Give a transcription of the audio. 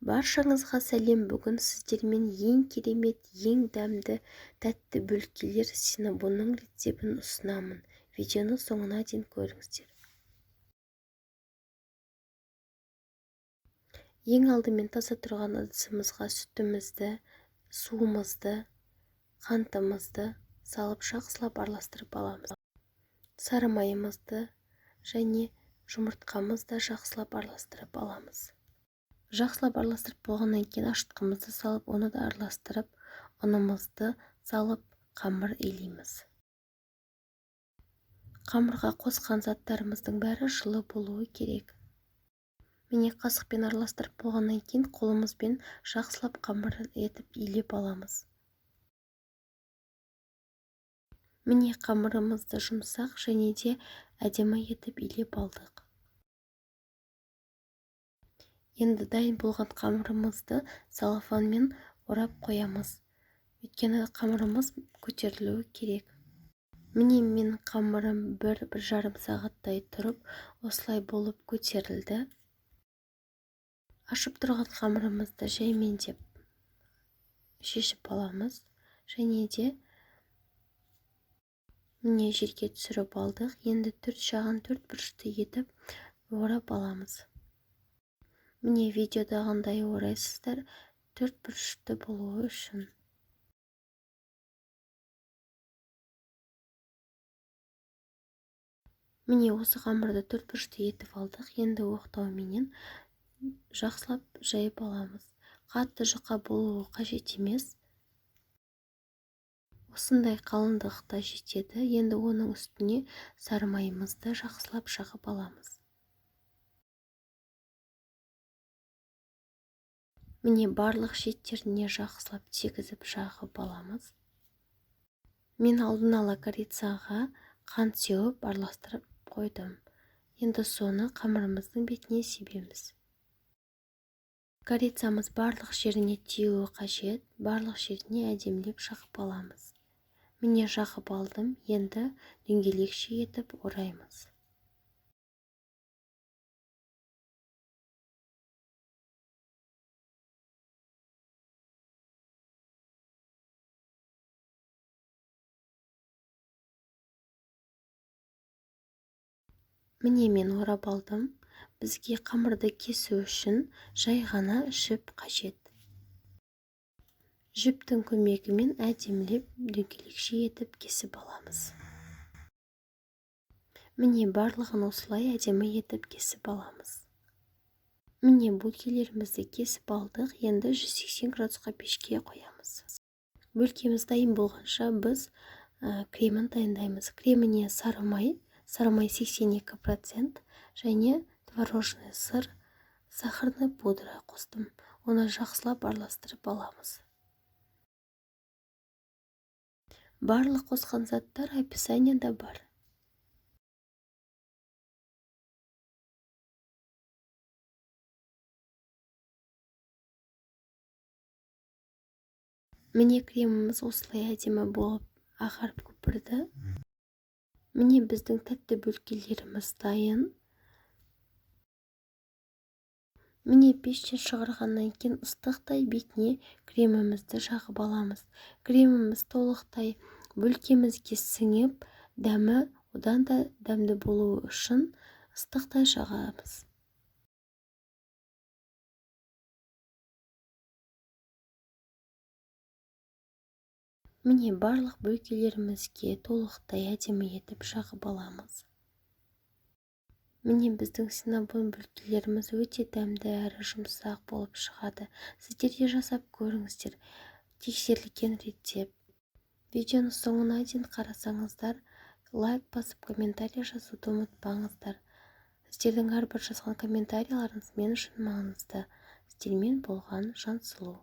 Баршаңызға сәлем! Бүгін сіздермен ең керемет, ең дәмді тәтті бөлкелер синнабонның рецептін ұсынамын. Видеоны соңына дейін көріңіздер. Ең алдымен таза тұрған ыдысымызға сүтімізді, суымызды, қантымызды салып жақсылап араластырып аламыз. Сары майымызды және жұмыртқамызды жақсылап араластырып аламыз. Жақсылап араластырып болғаннан кейін ашытқымызды салып, оны да араластырып, ұнымызды салып қамыр илейміз. Қамырға қосқан заттарымыздың бәрі жылы болуы керек. Міне, қасықпен араластырып болғаннан кейін қолымызбен жақсылап қамыр етіп илеп аламыз. Міне, қамырымызды жұмсақ және де әдемі етіп илеп алдық. Енді дайын болған қамырымызды целлофанмен орап қоямыз. Өйткені қамырымыз көтерілуі керек. Міне, менің қамырым 1-1,5 сағаттай тұрып, осылай болып көтерілді. Ашып тұрған қамырымызды жаймендеп шешіп аламыз. Және де міне жерге түсіріп алдық. Енді төрт жағын төрт бұрышты етіп орап аламыз. Міне, видеодағындай орайсыздар, төрт бұрышты болуы үшін. Міне, осы қамырды төрт бұрышты етіп алдық. Енді оқтауменен жақсылап жайып аламыз. Қатты жұқа болуы қажет емес. Осындай қалыңдықта жетеді. Енді оның үстіне сары майымызды жақсылап жағып аламыз. Міне, барлық шеттеріне жақсылап тегізіп жағып аламыз. Мен алдын ала корицаға қант сеуіп араластырып қойдым. Енді соны қамырымыздың бетіне себеміз. Корицамыз барлық жеріне тиюі қажет, барлық жеріне әдемілеп жағып аламыз. Міне, жағып алдым. Енді дөңгелекше етіп ораймыз. Міне, мен орап алдым. Бізге қамырды кесу үшін жай ғана жіп қажет. Жіптің көмегімен әдемілеп дөңгелекше етіп кесіп аламыз. Міне, барлығын осылай әдемі етіп кесіп аламыз. Міне, бөлкелерімізді кесіп алдық. Енді 180 градусқа пешке қоямыз. Бөлкеміз дайын болғанша біз кремін дайындаймыз. Креміне сары май, сары май 82% және творожный сыр, сахарный пудра қостым. Оны жақсылап араластырып аламыз. Барлық қосқан заттар описанияда бар. Міне, креміміз осылай әдемі болып ағарып көпірді. Міне, біздің тәтті бөлкелеріміз дайын. Міне, пештен шығарғаннан кейін ыстықтай бетіне кремімізді жағып аламыз. Креміміз толықтай бөлкемізге сіңіп, дәмі одан да дәмді болуы үшін ыстықтай жағамыз. Міне, барлық бөлкелерімізге толықтай әдемі етіп жағып аламыз. Міне, біздің синнабон бөлкелеріміз өте дәмді әрі жұмсақ болып шығады. Сіздер де жасап көріңіздер. Тексерілген рецепт. Видеоны соңына дейін қарасаңыздар, лайк басып, комментарий жазуды ұмытпаңыздар. Сіздердің әрбір жазған комментарийлеріңіз мен үшін маңызды. Сіздермен болған Жансұлу.